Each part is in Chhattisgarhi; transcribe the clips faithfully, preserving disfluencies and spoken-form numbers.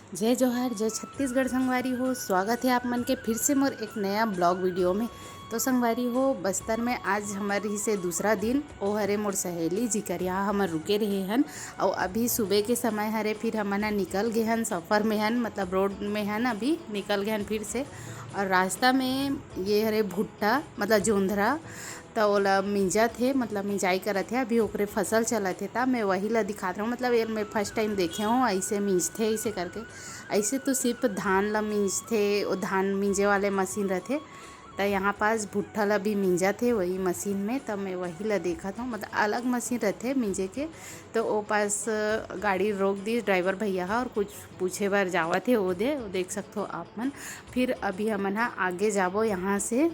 जय जोहार, जय छत्तीसगढ़ संगवारी हो। स्वागत है आप मन के फिर से मोर एक नया ब्लॉग वीडियो में। तो संगवारी हो, बस्तर में आज हमर ही से दूसरा दिन। ओ हरे मोर सहेली जी कर यहाँ हमर रुके रहे हन। और अभी सुबह के समय हरे, फिर हमन ह निकल गए हन, सफ़र में हन, मतलब रोड में हन, अभी निकल गए हन फिर से। और रास्ता में ये हरे भुट्टा, मतलब जोंधरा, त ओला मिंजत हे, मतलब मिंजाई करत हे। अभी ओकरे फसल चलत हे, त मैं वही ला दिखात रहूँ। मतलब ये मैं फर्स्ट टाइम देखे हूँ ऐसे मिंजथे, ऐसे करके। ऐसे तो सिर्फ धान ला मिंजथे, वो धान मिंजे वाले मशीन रहथे। त यहाँ पास भुट्टा ला भी मिंजत हे वही मशीन में, त मैं वही ला देखत हूँ। मतलब अलग मशीन रहथे मिंजे के, तो ओ पास गाड़ी रोक दिस ड्राइवर भैया ह और कुछ पूछे बर जावत हे। वो दे, वो देख सकथो आप मन। फिर अभी हमन ह आगे जाबो यहाँ से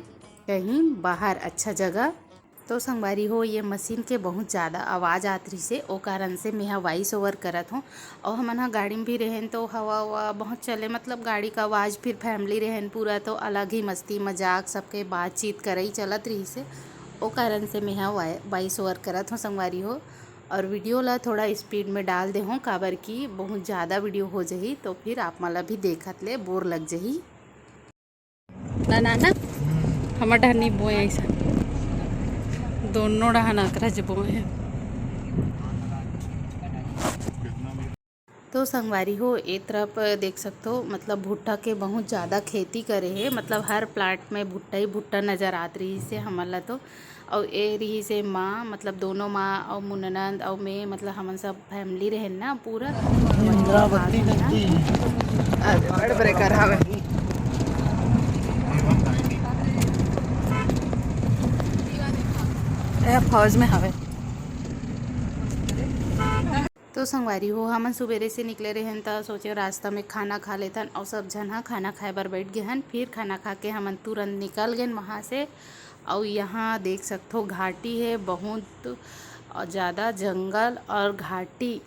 कहीं बाहर अच्छा जगह। तो संगवारी हो, ये मशीन के बहुत ज़्यादा आवाज़ आत रहिसे, ओ कारण से मेहा वॉइस ओवर करत हों। और हमन ह गाड़ी में भी रहेन तो हवा ववा बहुत चले, मतलब गाड़ी का आवाज़, फिर फैमिली रहेन पूरा, तो अलग ही मस्ती मजाक, सबके बातचीत करई चलत रहिसे। ओ कारण से मेहा वॉइस ओवर करत हों संगवारी हो। और वीडियो ला थोड़ा स्पीड में डाल दे हों, काबर कि बहुत ज़्यादा वीडियो हो जही तो फिर आप मन ला भी देखत ले बोर लग जही। ना ना ना, हमर डहर नहीं बोए ऐसा, दोनों डहर अकरच बोए हैं। तो संगवारी हो, ए तरफ देख सकथो, मतलब भुट्टा के बहुत ज़्यादा खेती करे हे, मतलब हर प्लाट में भुट्टा ही भुट्टा नज़र आत रहिसे हमन ला तो। अउ ए रहिसे माँ, मतलब दोनों माँ अउ मुननंद अउ मैं, मतलब हमन सब फैमिली रहेन ना पूरा। इंदिरा बत्ती नदी। अरे बड़ ब्रेकर हवे। ए फौज में हवे। तो संगवारी हो, हमन सुबेरे से निकले रहेन त सोचे रास्ता में खाना खा लेथन, अउ सब झन ह खाना खाए बर बैठ गे हन। फिर खाना खा के हमन तुरंत निकल गेन वहाँ से। अउ यहाँ देख सकथो घाटी है, बहुत ज़्यादा जंगल और घाटी।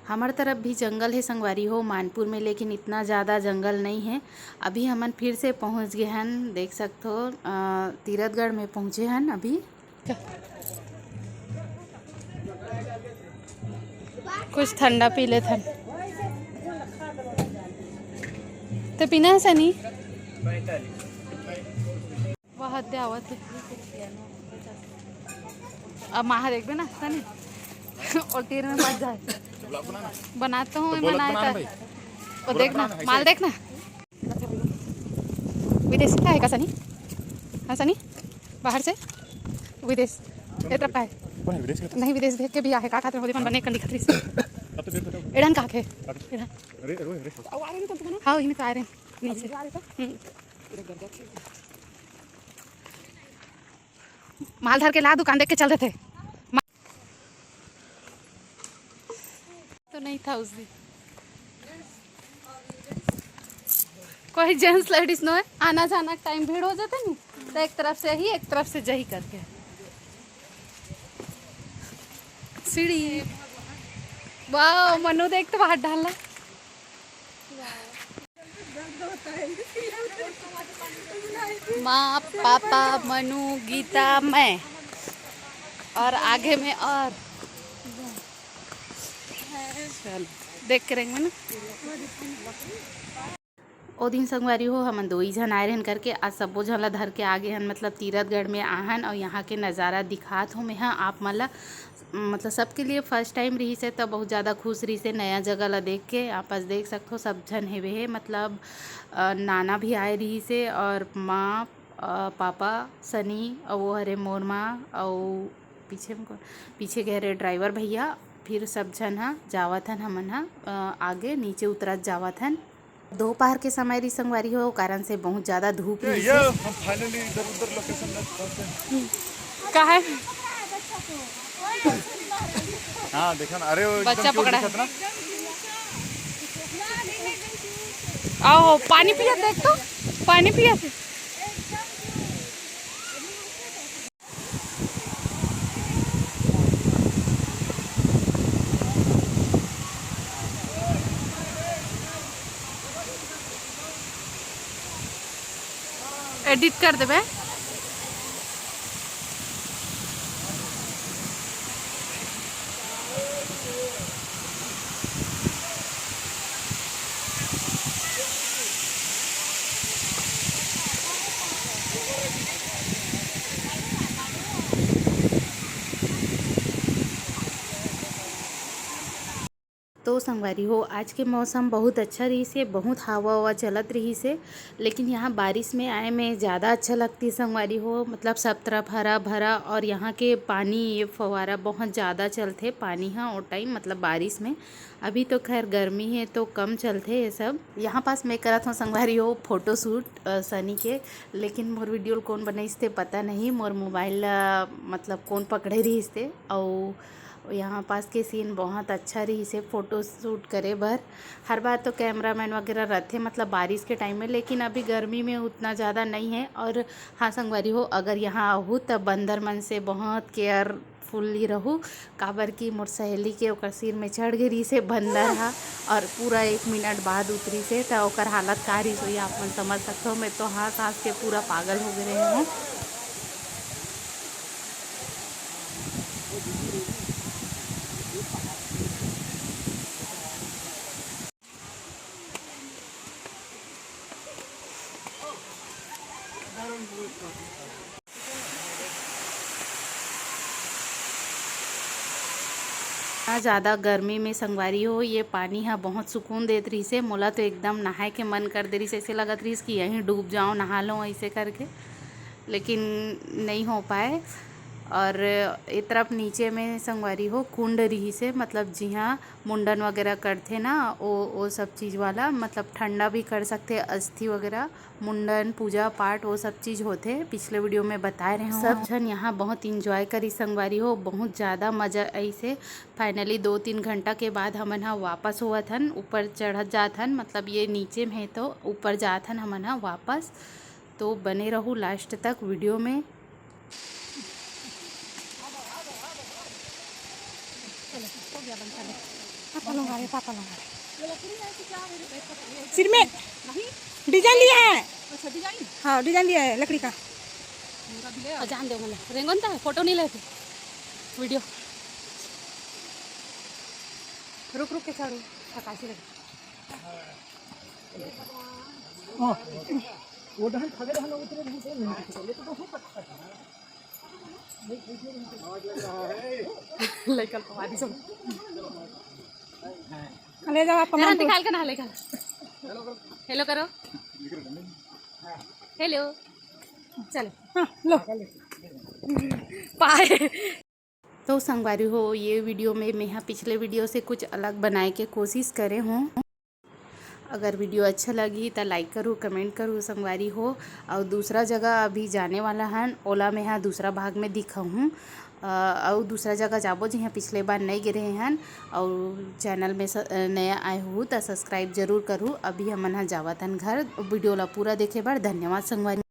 हमर तरफ भी जंगल है संगवारी हो मानपुर में, लेकिन इतना ज़्यादा जंगल नहीं है। अभी हमन फिर से पहुँच गए हन, देख सकथो अ, तीरथगढ़ में पहुँचे हन अभी। कुछ ठंडा पी लेथन। तो पीना है सनी? वह हद आवत है। अब माहा देखबे ना सनी, और तीर में मत जाए। बनाता हूँ तो मैं, बोलत बनाए बनाना था। भाई। और बोलत देखना, बनाना है माल क्या? देखना। विदेश का है का सनी? हाँ सनी, बाहर से विदेश, ए तरफ का है। कौन है विदेश का? नहीं, विदेश देख के भी आहे, का खातिर होली मन बने कंडी खतरी से। अब तो फिर बताओ। एड़न का है? एड़न। अरे, अरे, अरे। हाँ, वही में तो आ रहे हैं। नीचे। हम्म। माल धर के ला, दुकान देख के चल देथे। तो नहीं था उस दिन। कोई जेंट्स लेडीज नो है, आना जाना टाइम भीड़ हो जाते नहीं, तो एक तरफ से ही, एक तरफ से जही करके सीढ़ी। वाह, मनु देख तो बाहर डालना। माँ, पापा, मनु, गीता, मैं और आगे में और चल देख के रहेंगे ना। ओ दिन संगवारी हो, हमन दो ही झन आए रहन करके आज सब्बो झन ला धर के आ गे हन, मतलब तीरथगढ़ में आहन और यहाँ के नज़ारा दिखात हो मैं ह आप मन ला। मतलब सबके लिए फर्स्ट टाइम रहिस हे, त बहुत ज़्यादा खुश रहिस हे नया जगह ला देख के। आप पास देख सकथो, सब झन हेवे हे, मतलब अ, नाना भी आए रहिस हे और माँ, अ, पापा, सनी, अउ वो हरे मोर माँ, अउ पीछे में कौन? पीछे गए रहे ड्राइवर भैया। फिर सब झन ह जावत हन, हमन ह अ, आगे नीचे उतरत जावत हन। दोपहर के समय रही संगवारी हो, कारण से बहुत ज्यादा धूप ये, रही ये से। हम finally इधर उधर location में पहुंचे हैं। का है? हाँ, देखा ना, अरे वो एकदम बच्चा cute पकड़ा है। दिखत ना। आओ, पानी पिया देख तो, पानी पिया। एडिट कर देबे। संगवारी हो, आज के मौसम बहुत अच्छा रहिस हे, बहुत हवा-ववा चलत रहिस हे, लेकिन यहाँ बारिश में आए में ज़्यादा अच्छा लगती संगवारी हो। मतलब सब तरफ हरा-भरा और यहाँ के पानी, ये फव्वारा बहुत ज़्यादा चलथे पानी ह ओ टाइम, मतलब बारिश में। अभी तो खैर गर्मी हे तो कम चलथे ये सब। यहाँ पास मैं करत हूँ संगवारी हो फोटोशूट, अ, सनी के, लेकिन मोर वीडियो ल कौन बनाइस ते पता नहीं, मोर मोबाइल ला मतलब कौन पकड़े रहिस ते। अउ यहाँ पास के सीन बहुत अच्छा रहिस हे फोटो शूट करे बर। हर बार तो कैमरामैन वगैरह रहथे मतलब बारिश के टाइम में, लेकिन अभी गर्मी में उतना ज़्यादा नहीं है। और हाँ संगवारी हो, अगर यहाँ आहू त बंदर मन से बहुत केयरफुल्ली रहू, काबर कि मोर सहेली के ओकर सिर में चढ़ गे रहिस हे बंदर हा, और पूरा एक मिनट बाद उतरिस हे, त ओकर हालत का रहिस होही आप मन समझ सकथो। मैं तो हंस हंस के पूरा पागल हो गे रहे हूँ। इतना ज़्यादा गर्मी में संगवारी हो, ये पानी ह बहुत सुकून देत रहिस हे। मोला तो एकदम नहाए के मन कर दे रहिस, ऐसे लगत रहिस कि यहीं डूब जाऊँ, नहा लूँ ऐसे करके, लेकिन नहीं हो पाए। और ए तरफ नीचे में संगवारी हो कुंड रहिस हे, मतलब जिहाँ मुंडन वगैरह करथे ना, ओ, ओ सब चीज़ वाला, मतलब ठंडा भी कर सकथे, अस्थि वगैरह, मुंडन, पूजा पाठ, वो सब चीज़ होथे। पिछले वीडियो में बताए रहे हूँ। सब झन यहाँ बहुत इंजॉय करी संगवारी हो, बहुत ज़्यादा मज़ा आइस हे। फाइनली दो तीन घंटा के बाद हमन ह वापस होवत हन, ऊपर चढ़त जात हन, मतलब ये नीचे में हे तो ऊपर जात हन हमन ह वापस। तो बने रहू लास्ट तक वीडियो में। चलो, हो गया बंद, चलो। पापा लोग आ रहे, पापा लोग आ रहे। सिर में नहीं। डिजाइन लिया है। अच्छा, डिजाइन? हाँ, डिजाइन लिया है लकड़ी का। पूरा भी ले आओ। जान दो, मतलब रेंगन था, फोटो नहीं लेते, वीडियो। रुक रुक के चढ़ो, आकाशी लगे। हाँ। वो डहन खड़े रहना, उतरे नहीं, तो नहीं, तो नहीं, तो हो सकता है। लइका ल पवा दी सब। ले जाओ आप तेरा कमान को। निकाल के ना लइका ल। हेलो करो। हेलो। चलो। हाँ, लो। पाए। तो संगवारी हो, ये वीडियो में मैं ह पिछले वीडियो से कुछ अलग बनाए के कोशिश करे हूँ। अगर वीडियो अच्छा लगी त लाइक करू, कमेंट करू संगवारी हो। और दूसरा जगह अभी जाने वाला हन, ओला मैं ह दूसरा भाग में दिखाहूँ। अ, और दूसरा जगह जाबो जिहाँ पिछले बार नहीं गे रहे हन। और चैनल में स-, नया आए हो त सब्सक्राइब जरूर करू। अभी हमन ह जावत हन घर। वीडियो ला पूरा देखे बर धन्यवाद संगवारी।